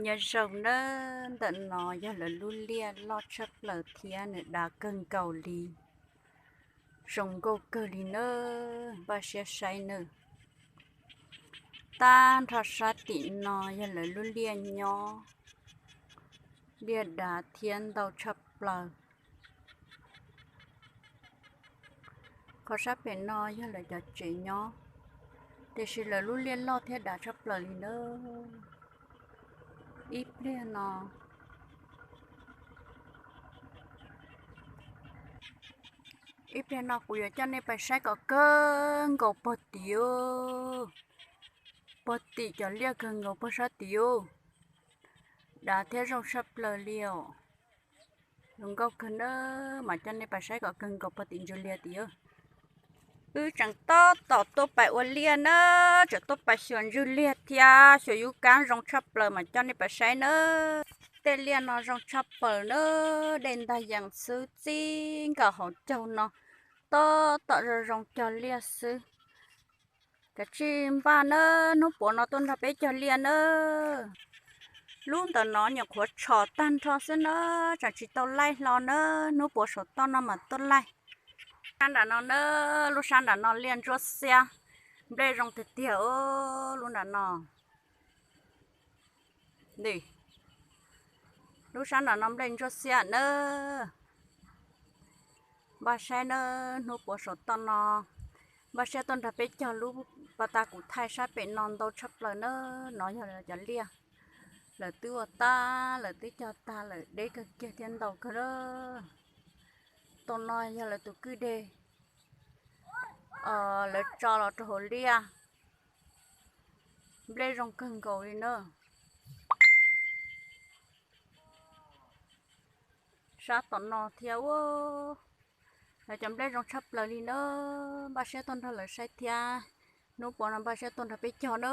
Nyob zoo nawb, ntawm no yog lawv lub liaj loj tshaj plaws thiab nws dav kawg nkaus li, zoo nkauj kawg li nawb, npaj siab saib nawb. Tag nrho sab tim no yog lawv lub liaj nyob, liaj dav thiab ntau tshaj plaws. Qhov sab pem no yog lawv cov tsev nyob, tiam sis lawv lub liaj loj thiab dav tshaj plaws li nawb. Ib pliag no, ib pliag no kuv yuav coj nej pais saib kom kawg nkaus pog tim, pog tim cov liaj kawg nkaus pog sab tim, dav thiab zoo tshaj plaws li os. Zoo nkauj kawg nawb, mas coj nej pais saib kom kawg nkaus pog tim ntsuj liaj tim. Wb tseem tab tom tuaj pais ua liaj na, tseem tuaj pais xyuas ntsuj liaj thiab xyuas yub kab zoo tshaj plaws mas coj nej pais saib na. Tej liaj no zoo tshaj plaws na, dej ntag yees xwb, txij nkawm hauv caug no tab tom zoo zoo cog liaj xwb. Kav tsij npaj na, hnub puav no tuaj nrog peb cog liaj na. Lub ntawm no nyuam qhuav tshom tag nrho xwb na, tseem tsis tau laij hlo na, hnub puav saum toj no mas tuaj laij. Sab nram no na, lub sab nram no liaj ntsuab xiab, nplej zoo tiag tiag os lub nram no. Lub sab nram no nplej ntsuab xiab na. Npaj saib na, hnub puav saum toj no, npaj siab tuaj nrog peb cog lub pas tas kuv thaij sab pem no ntau tshaj plaws na. No yog cov liaj lawv twb ua tag, lawv twb cog tag lawm, deb kawg kiag thiab ntau kawg. Tus no yog lawv tus kwj deg, lawv tso los rau hauv liaj, nplej zoo kawg nkaus li na. Sab tom no thiab, lawv cov nplej zoo tshaj plaws li na. Npaj siab tuaj nrog lawv saib thiab, hnub puav no npaj siab tuaj nrog peb cog na.